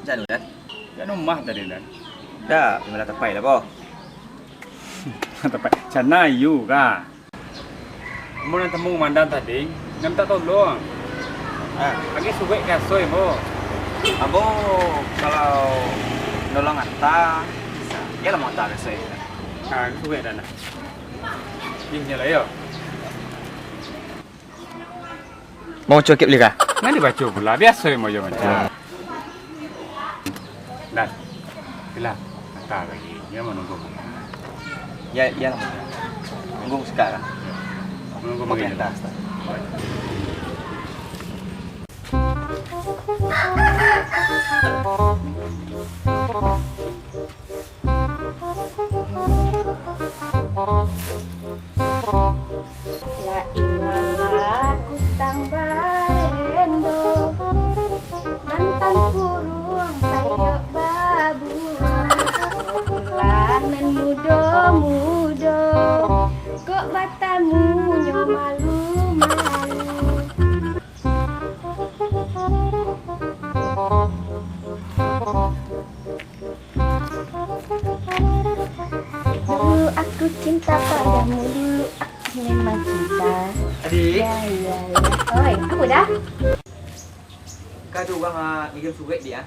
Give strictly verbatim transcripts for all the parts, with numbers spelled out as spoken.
Jan, Dan. Jan umah tadi, Dan. Da, malah tapai lah, boh. Tapai. Cana iyo ka. Ambo nan tamu Mandan tadi, nan mintak tolong. Ah. Agi suwek ka Asoi, boh. Ambo kalau nolong anta, bisa. Iyo lah, manganta ka Asoi. Ah, suwek, Dan. Ih, nyo lah, yo. Mau cokik beli kah? Nan dibaco pula, biaso yang mau macam. Dan, bilang, anta lagi, dia menunggu. Ya, iyalah. Tunggu sekarang. Menunggu. Oke, bagaimana? Anta, anta. Lain malah kutang barendo, mantang kuruang payok babuah. Lah nan mudo-mudo, kok batamunyo malu-malu. Dulu aku cinta padamu, dulu aku memang cinta. Adik. Ya, ya, ya. Oi, apa dah? Ka ado urang, ah, ngirim surek, Dik, ah.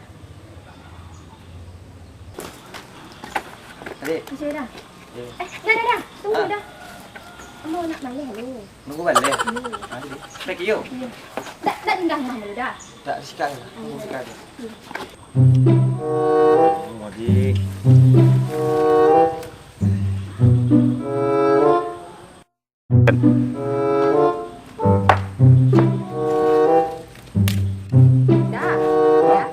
Adik. Masih dah? Ya. Eh, dah, dah, dah. Tunggu dah. Ambo nak baleh dulu. Nunggu baleh? Iyo. Ah, jadi. Baik, iyo. Iyo. Dak, dak tinggal rumah dulu dah. Dak, sikat lah. Ayo. Sikat lah. Iyo. Tunggu lagi. Dah. Dah.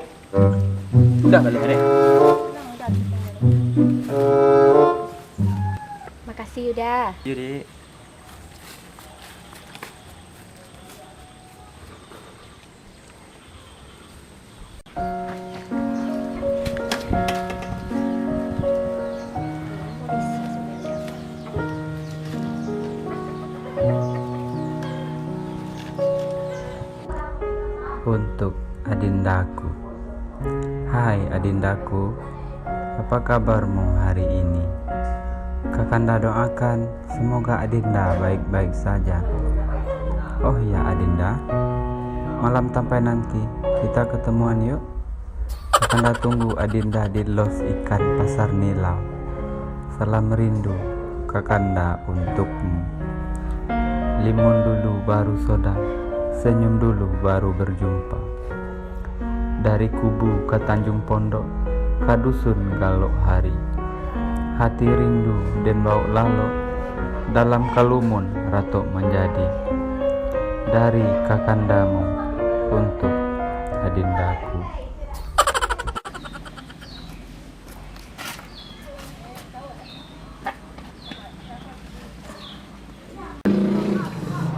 Udah baleh, Dek. Udah, udah. Makasih, Uda. Iyo, Dek. Untuk adindaku. Hai adindaku, apa kabarmu hari ini? Kakanda doakan semoga adinda baik-baik saja. Oh ya adinda, malam sampai nanti kita ketemuan yuk. Kakanda tunggu adinda di Los Ikan Pasar Nilau. Salam rindu kakanda untukmu. Limun dulu baru soda, senyum dulu baru berjumpa. Dari Kubu ka Tanjung Pondok, ka dusun Galok Hari. Hati rindu den bawok lalok, dalam kalumun ratok manjadi. Dari kakandamu untuk adindaku.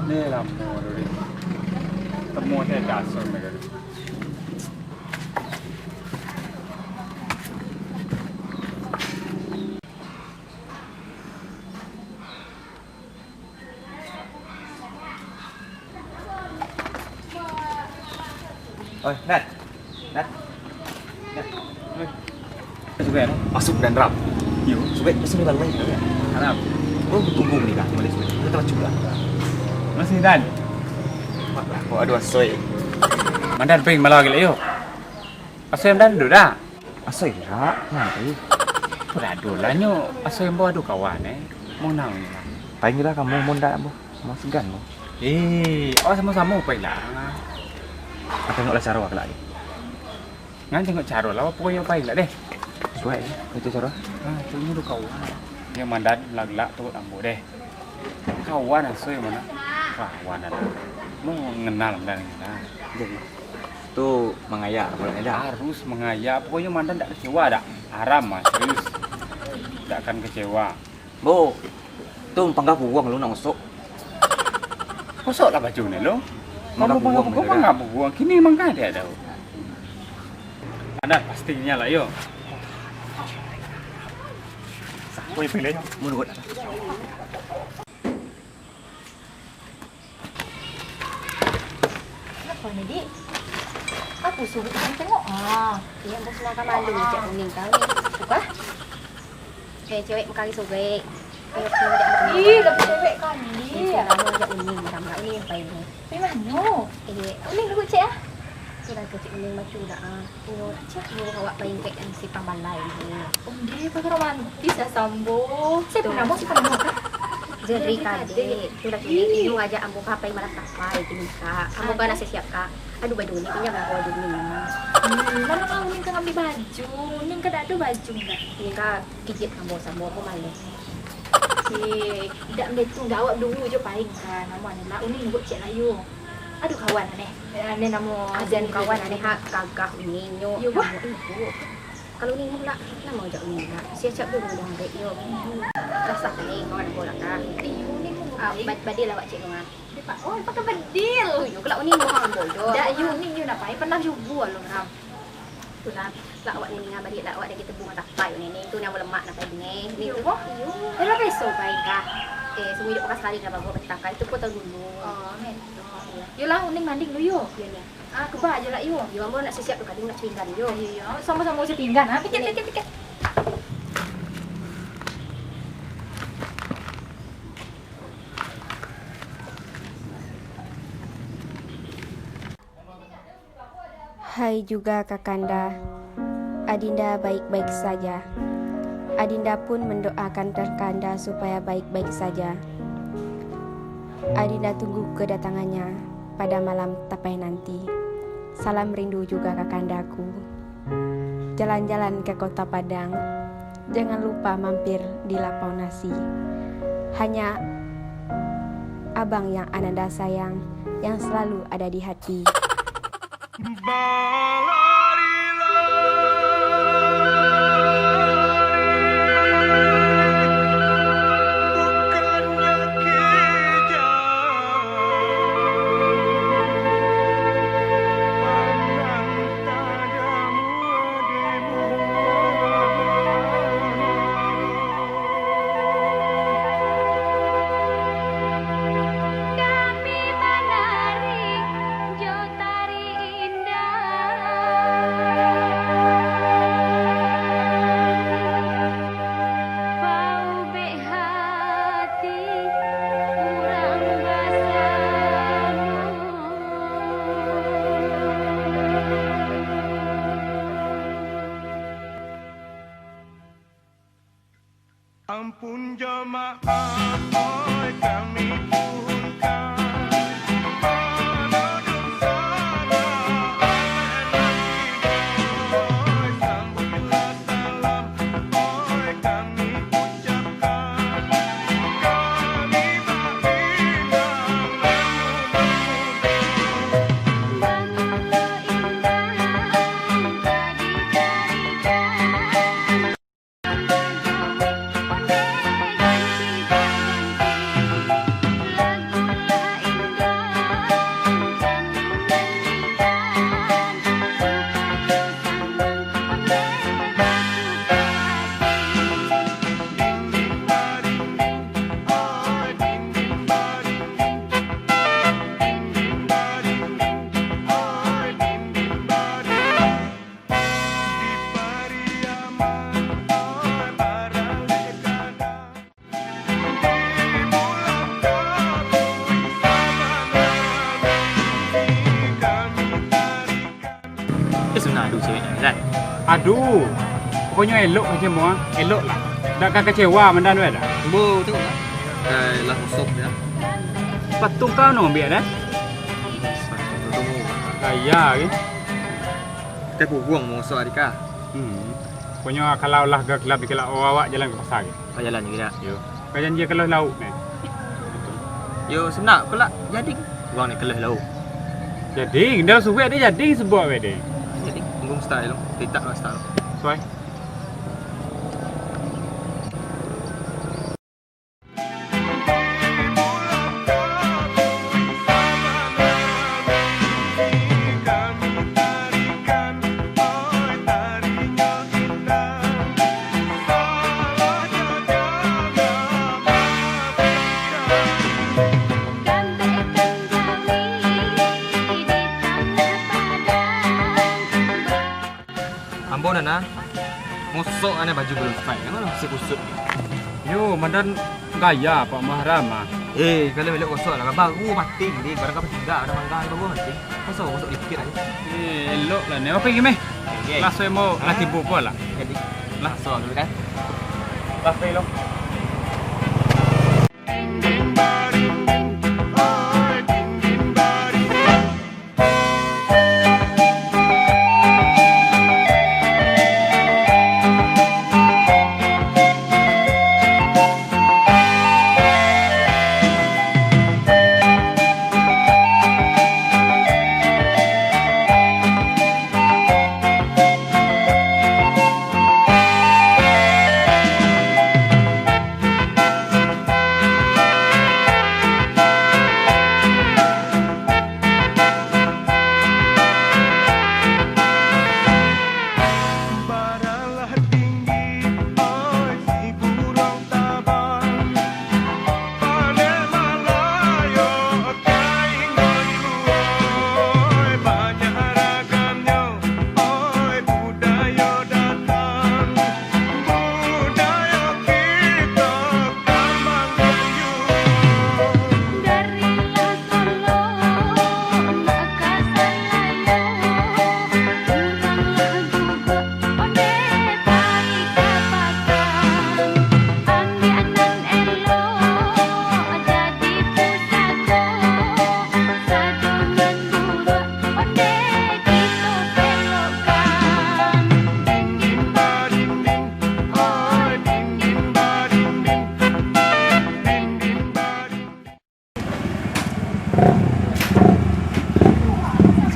Ni lamo tu, Dik. Temu saya kasar mereka tu. Oi, Nat. Nat. Nat. Oi. Suka, no? Masuk dan rap. Yo. Suka, masuk ni bang, bang. Haram. Bro, tunggu ni kah? Boleh suka. Kita telah cuba. Masih, Dan. Mak lah, kok ado Asoi. Mandan ping malah lagi, yo. Asoi Mandan dulu dah. Asoi kira, kenapa, eh? Berado lah nyo, Asoi ambo ado kawan, eh. Mau nang lah. Panggil lah kamu, mau ndak, ambo. Mau segan, ambo. Eh, awak samo-samo pai lah. Aku tengok lah caro aku lah, eh. Ngan tengok caro lah, pokoknyo pai lah deh. Suai, eh. Itu caro. Ah, tu nyo ado kawan. Nyo Mandan lah galak tu ambo deh. Kawan Asoi mano? Kawan ado. Mau ngenal Mandan kita. Jadi, tu mangayak kalau dah. Harus mangayak. Pokoknyo Mandan dak kecewa dak. Haram ah, serius. Dak akan kecewa. Bo, tu pangga puruang lu nak ngosok. Ngosok lah baju ni lu. Pangga puruang ni, pangga puruang. Kini mangga dia ado. Ada pastinya lah yo. Woi, pilih yo. Menurut Apo ni, Dik? Apo suruik, tengok ah. Iyo, ambo sudah ka malu cek kuning kau ni. Buka. Eh, cewek mukari surek. Eh, cewek mukari. Ih, tapi cewek kali. Itu lamo jak uning, malam nak uning pai ni. Pai mano? Eh, uning dulu, cek ah. Tu lah kecek uning macam dah ah. Iyo, cek dulu awak pai kek yang si pambalai ni. Oh, dia pakai romantis ya, Sambo. Siapa nama, siapa nama? Jadri Kadek. Tu lah kini, iyo, ajak ambo ka pai malah ka pai kini, Kak. Ambo ka nak siap-siap, Kak. Aduh, baju ni pinjam lah, baju ni. Hmm, mano kau ni ka ngambil baju? Ni ka dak ado baju dak? Ni ka kijit ambo sambo, ambo maleh. Eh, dak mbetu, dak awak dulu jo paling ka. Namo ane lah, uning buat cek lah yo. Aduh, kawan aneh. Eh, aneh namo. Aduh, kawan aneh ha, gagah uning nyo. Yo, bah. Namo ibu. Kalau uning lah, namo jak uning lah. Siap-siap dulu dong, dek yo. Rasa ni kawan ambo lah ka. Iyo, uning. Ah, bad-, badil awak cek dong ah. Dia pa-, oh, pakai bedil. Oh, iyo, kelak uning rumah ambo jo. Dak, iyo, uning iyo napai, pernah jugo lo, Ram. Tu lah, lah awak ni ngah balik, lah awak dah kita bunga tapai ni, ni. Tu ni ambo lemak napai ni. Ni tu. Iyo. Dah lah beso pai kah? Eh, semua hidup pakai sekali dah bawa betakai. Itu pun tahun dulu. Oh, men. Iyo. Yolah, uning mandi dulu yo. Iyo, iyo. Ah, kuba aja lah yo. Iyo, ambo nak siap-siap tu kali nak pinggan yo. Iyo, iyo. Sama-sama usia pinggan, ha? Pikir, pikir, pikir. Hai juga Kakanda, Adinda baik-baik saja. Adinda pun mendoakan Kakanda supaya baik-baik saja. Adinda tunggu kedatangannya pada malam tapai nanti. Salam rindu juga Kakandaku. Jalan-jalan ke Kota Padang. Jangan lupa mampir di Lapau Nasi. Hanya abang yang Ananda sayang, yang selalu ada di hati. Kami manari jo tari indah, paubek hati urang basamo. Ampun jo maaf, oi, kami tuhunkan. Mano dosa lah, oi, sambuiklah salam, oi, kami ucapkan. Kami bak inang lalu mamuda. Bangunlah inang, tadi carikan. Di Pariaman, oi, baralek gadang. Di bulan tabuik, sabananyo kami tarikan. Eh, sudah ado cewek ni, kan? Ado. Pokoknyo elok macam mo, ah. Elok lah. Dak ka kecewa mandan weh dah. Bo, tengok lah. Eh, lah kosong dia. Patung kau no ambiak dah? Patung tu. Gaya ke? Kita kubuang mangosok ari ka. Hmm. Pokoknyo, kalau lah ga kelab di kelab awak, jalan ka pasar ke? Oh, jalan juo dak? Yo. Ka janji ka lauak ni. Yo, sanak, kalau jadi. Urang ni ka lauak. Jadi, dah subuik dia jadi sebab awak dia. Jadi, tunggu style lo. Tidak lah style. Suai. Oh, Nana. Mosok ane baju belum selesai. Yang mana masih kusut? Yo, madan gaya Pak Mahram ah. Eh, kalau elok gosok lah. Baru mati ni, barang apa tidak, ada mangga, baru mati. Gosok, gosok dikit aja. Eh, elok lah ni. Apa lagi meh? Oke. Langsung mau Hah? Lah tibo pun lah. Jadi, Lah. Gosok dulu kan. Lah, elok.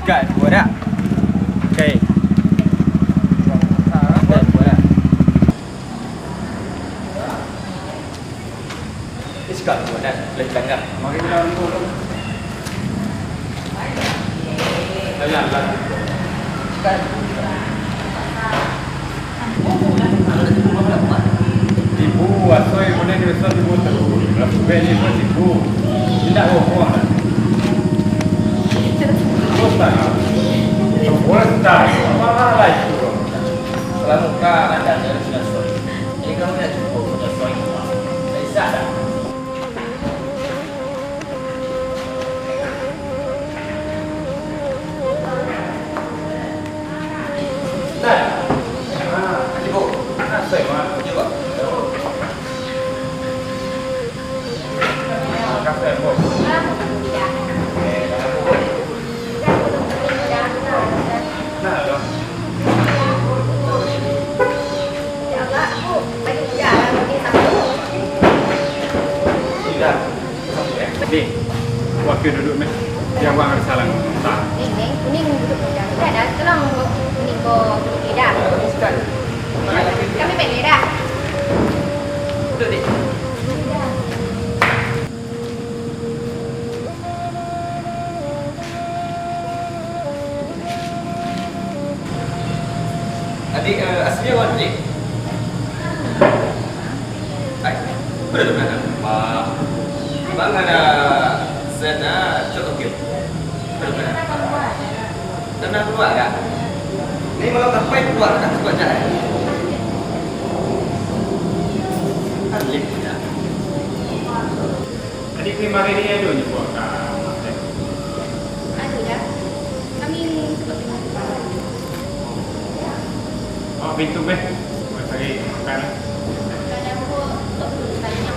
Sikat, buat tak? Oke. Sikat, buat tak? Boleh langgar. Langgar, langgar. Tibu, asoi, buliah diusaha tibu taruih. Lah, sudah ni pun tibu. Indak bohong lah. Bosan lah. Bosan. Apalah itu. Kalau muka anda dari sudah soi. Jadi kamu nak cukup sudah soi. Tak bisa dah. Ni, wakil duduk meh. Dia buang ada salang. Tak. Ni, ni, kuning duduk muda. Dah, dah, tolong kuning ko duduk dah. Kami pilih dah. Duduk, Dek. Adik, eh, asli awak Adik? Ai, udah tu kan? Wah, bang ada set ah, cok oke. Udah tu kan? Tanah keluar kan? Ni malam sampai keluar kan? Sebab jalan. Alim punya. Adik kemarin ni ado nyo buah ka Matek? Ado, Da. Kami sebab pintu. Oh, pintu beh. Buat cari makan lah. Makan apa? Tak perlu tanya.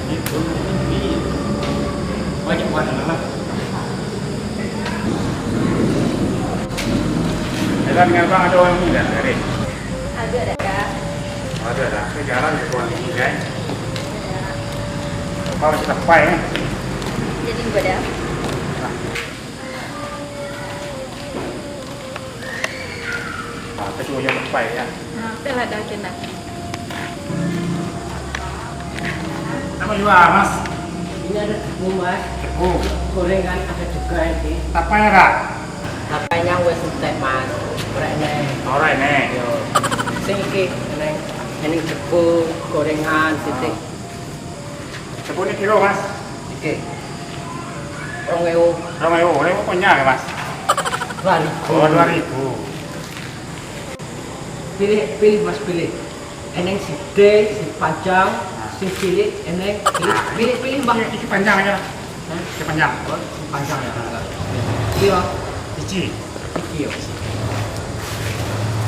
Itu. Banyak buah dalam lah. Dalam dengan abang ada orang muda tadi? Ada, Da. Ada, Da. Saya jarang ke orang muda, eh. Abang masih sampai, eh. Jadi, Da. Ah, ketua yang sampai, ya. Nah, itulah dah kena. Apa jua, Mas? Ini ada tepung, Mas. Tepung. Gorengan ada juga ini. Tapai dak? Tapainya wes entek, Mas. Orek ne. Orek ne. Yo. Sing iki, Neng. Ini tepung, gorengan, titik. Tepung ni kilo, Mas? Iki. Rong ewu. Rong ewu. Rong ewu punya ke, Mas? Dua ribu. Oh, dua ribu. Pilih, pilih, Mas, pilih. Eneng site, sing panjang, sing cilik, eneng, pilih, pilih, pilih, Mas. Isi panjang aja. Hah? Isi panjang. Oh, sing panjang ya. Iya. Isi. Isi, ya.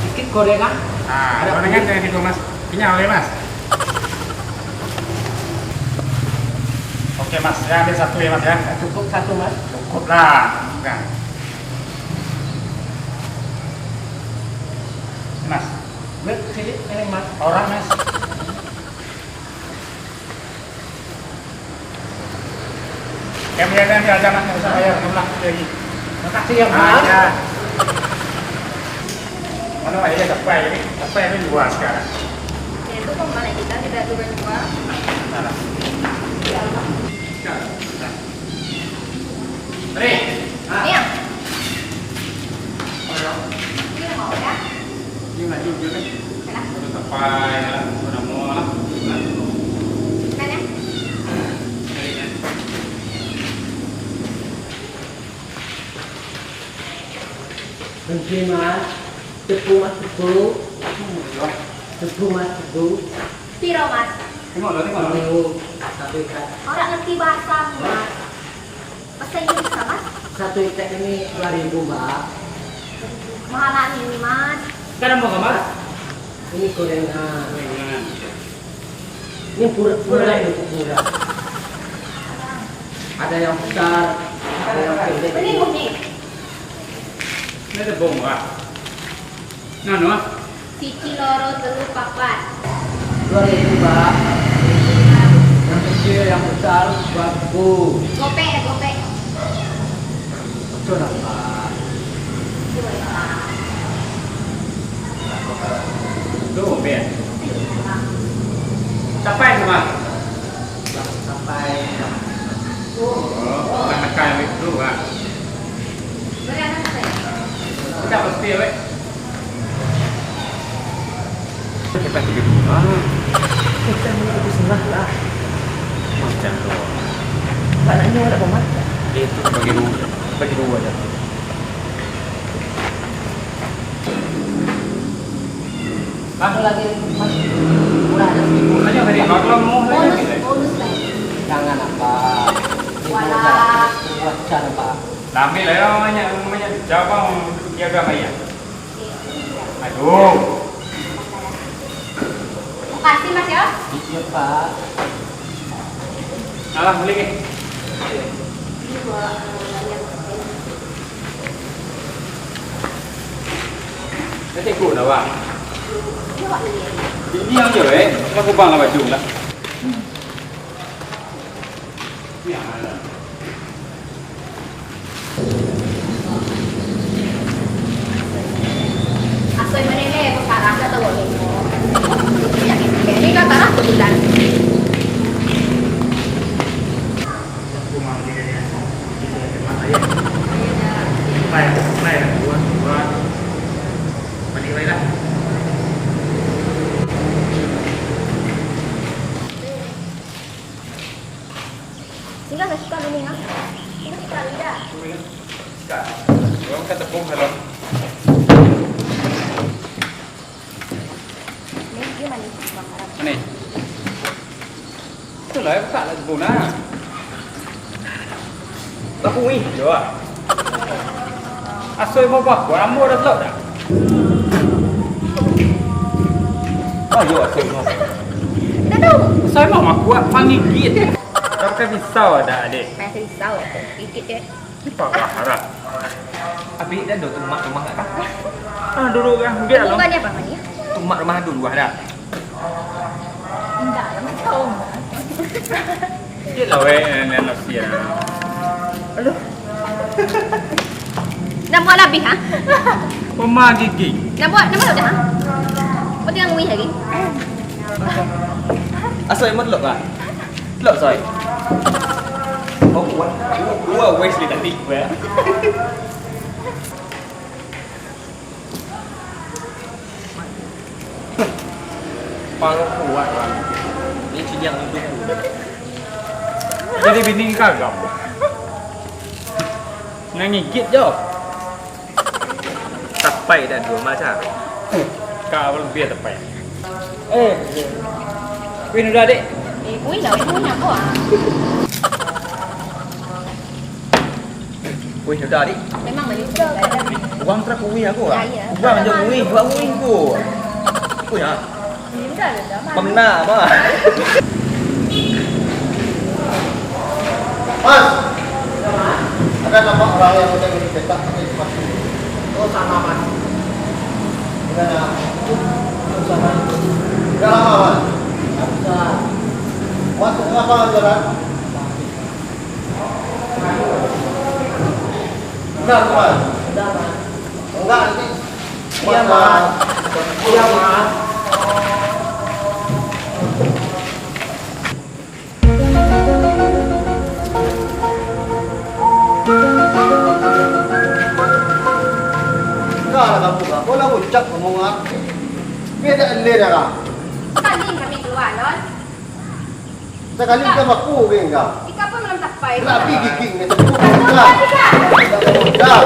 Sedikit gorengan. Ah, ada gorengan kunyit. Jangan gitu, Mas. Kenyang oleh, Mas. Oke, Mas. Ya, ambil satu ya, Mas, ya. Cukup satu, Mas. Cukup lah. Nah. Mas. Ambil sedikit, ini, Mas. Orang, Mas. Kami yang ambil aja, Mas, nggak usah bayar, nggak usah lagi. Makasih ya, Mas. Ah, iya. Mana aja capai ini? Capai ini luas sekarang. Ya, itu kok mana kita tidak turun dua. Salah. Iya, Pak. Nah. Nih. Nah. Iya. Ayo. Ini mau ya? Ini maju dulu nih. Kenapa? Udah sampai lah, udah mau lah. Nah. Mana? Dari kan. Kunci, Mas. Tepung, Mas, tepung. Tepung, Mas, tepung. Piro, Mas? Tengok lah, tengok lah. Tepung, satu ikat. Orang ngerti bahasa, Mas. Bahasa Inggris, Mas? Satu ikat ini dua ribu, Mbak. Mahalan ini, Mas. Sekarang mau ke, Mas? Ini gorengan. Gorengan. Ini pura-pura, ini pura. Ada yang besar, ada yang pendek. Ini murni. Ini ada bom, Pak. Nah, no. Siji, loro, telu, papat. Dua ribu, Pak. Yang kecil, yang besar, dua ribu. Gopek, ada gopek. Betul lah, Pak. Betul, Pak. Tuh, Ben. Sampai tu, Bang. Sampai. Oh, orang tekan itu, Bang. Udah pasti, weh. Kita pergi dulu. Ah. Kita ni lebih senang lah. Macam tu. Pak, nak nyawa tak, Bang? Itu bagi dua. Bagi dua aja. Hah? Satu lagi, Mas. Murah aja seribu. Ayo, tadi, Bang, kalau mau, ayo, bonus, gitu. Bonus lagi. Jangan, apa. Walah. Buat cara, Pak. Nah, ambil lah, ya, banyak, banyak. Siapa mau dia agama, ya? Aduh. Makasih, Mas, ya. Iya, Pak. Alah, beli ni. Nanti ku dah, Wak. Ini yang je, eh. Aku bang lah baju lah. Ini yang mana? Asoi manene, perkara ka tahu ni. Ini ka tanah tu bulan. Baik, baik, buat, buat. Balik, baiklah. Singgah ka suka mini, ha? Singgah ka lidah. Kak, orang ka tepung kalau. Ni, dia manis, Bang Arab. Ni. Itulah, ya, buka lah tepung, nah. Tahu ni, jawab. Asoi mau apa? Buat ambo dah telok dah. Oh, yo, asoi mau. Tak tahu. Asoi mau aku buat panggigit. Kau pakai pisau dah, dek. Pakai pisau, gigit, dek. Ni parah, parah. Abih dah dulu tumak rumah kat kau. Ah, dulu kan, biar lah. Bukannya apa, Mani? Tumak rumah dulu, dah. Indak lah, macam. Sikit lah, weh, nasi, ah. Aduh. Nak buat lah, Bih, ha? Rumah gigi. Nak buat, nak buat dah, ha? Kau tengah ngui lagi. Asal emang lok, ah? Lok, soy. Oh, kuat. Kuat, weh, sudah cantik, weh. Palo kuat, Bang. Ni ciliang hidup tu. Jadi bini kagam. Nangigit jo. Sampai dah dua macam. Ka lebih tepat. Eh, kuih udah, Dek. Eh, kuih lah, kuih aku ah. Kuih udah, Dek. Memang manis. Uang terus kuih aku ah. Ya, ya. Uang je kuih, buat kuih ku. Kuih ah. Ini udah ada dah, Mas. Pernah, Mas. Mas, ada nampak orang yang udah dicetak pakai sepatu? Oh, sama, Mas. Di mana? Di sana. Udah lama, Mas? Nggak bisa. Mas, kenapa jualan? Benar, Mas? Benar, Mas. Enggak, nanti. Iya, Mas. Iya, Mas. Enggak lah kamu, Kak. Kau lah ucap ngomong, ah. Beda lele dah, Kak. Sekali kami keluar, Lon. Sakali ka baku geng ka. Ika pun malam tapai. Lah, pi giging ni, tepuk. Lah. Lah.